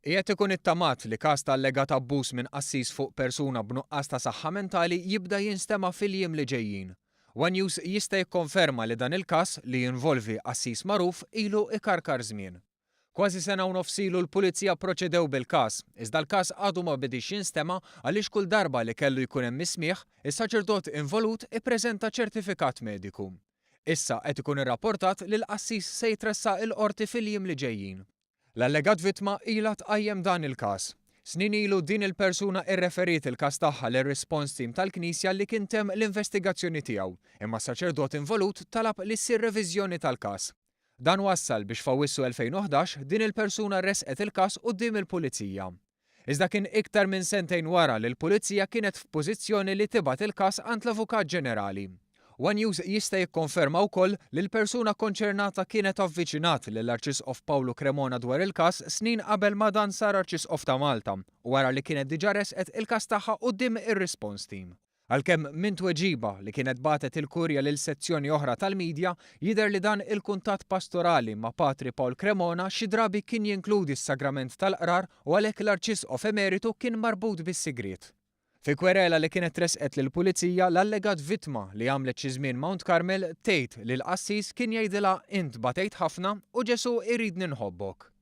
Qiegħed ikun ittamat li każ ta' allegat abbuż minn qassis fuq persuna b'nuqqas ta' saħħa mentali jibda jinstema' fil-jiem li ġejjin. One News jista' jikkonferma li dan il-każ, li jinvolvi qassis magħruf, ilu ikarkar żmien. Kważi sena u nofs ilu l-Pulizija pproċedew bil-każ, iżda l-każ għadu ma bediex jinstema' għaliex kull darba li kellu jkun hemm is-smigħ, is-saċerdot involut ippreżenta ċertifikat mediku. Issa qed ikun irrapportat li l-qassis se jitressaq il-Qorti fil-jiem li ġejjin. L-allegat vittma ilha tqajjem dan il-każ. Snin ilu din il-persuna irreferiet il-każ tagħha lir-response team tal-Knisja li kien temm l-investigazzjoni tiegħu, imma s-saċerdot involut talab li ssir reviżjoni tal-każ. Dan wassal biex f'Awwissu 2011 din il-persuna ressqet il-każ quddiem il-Pulizija. Iżda kien iktar minn sentejn wara li l-Pulizija kienet f'pożizzjoni li tibgħat il-każ għand l-Avukat Ġenerali. One News jista' jikkonferma wkoll li l-persuna konċernata kienet avviċinat lill-Arċisqof Pawlu Cremona dwar il-każ snin qabel ma dan sar Arċisqof ta' Malta u wara li kienet diġà ressqet il-każ tagħha quddiem ir-Response Team. Għalkemm minn tweġiba li kienet bagħtet il-Kurja lil sezzjoni oħra tal-midja, jidher li dan il-kuntatt pastorali ma' Patri Pawl Cremona xi drabi kien jinkludi s-sagrament tal-qrar u għalhekk l-Arċisqof Emeritu kien marbut bis-sigriet. Fi kwerela li kienet tressqet lill-Pulizija, l-allegat vittma li għamlet xi żmien Mount Carmel tgħid li l-qassis kien jgħidilha int batejt ħafna u Ġesù iridni nħobbok.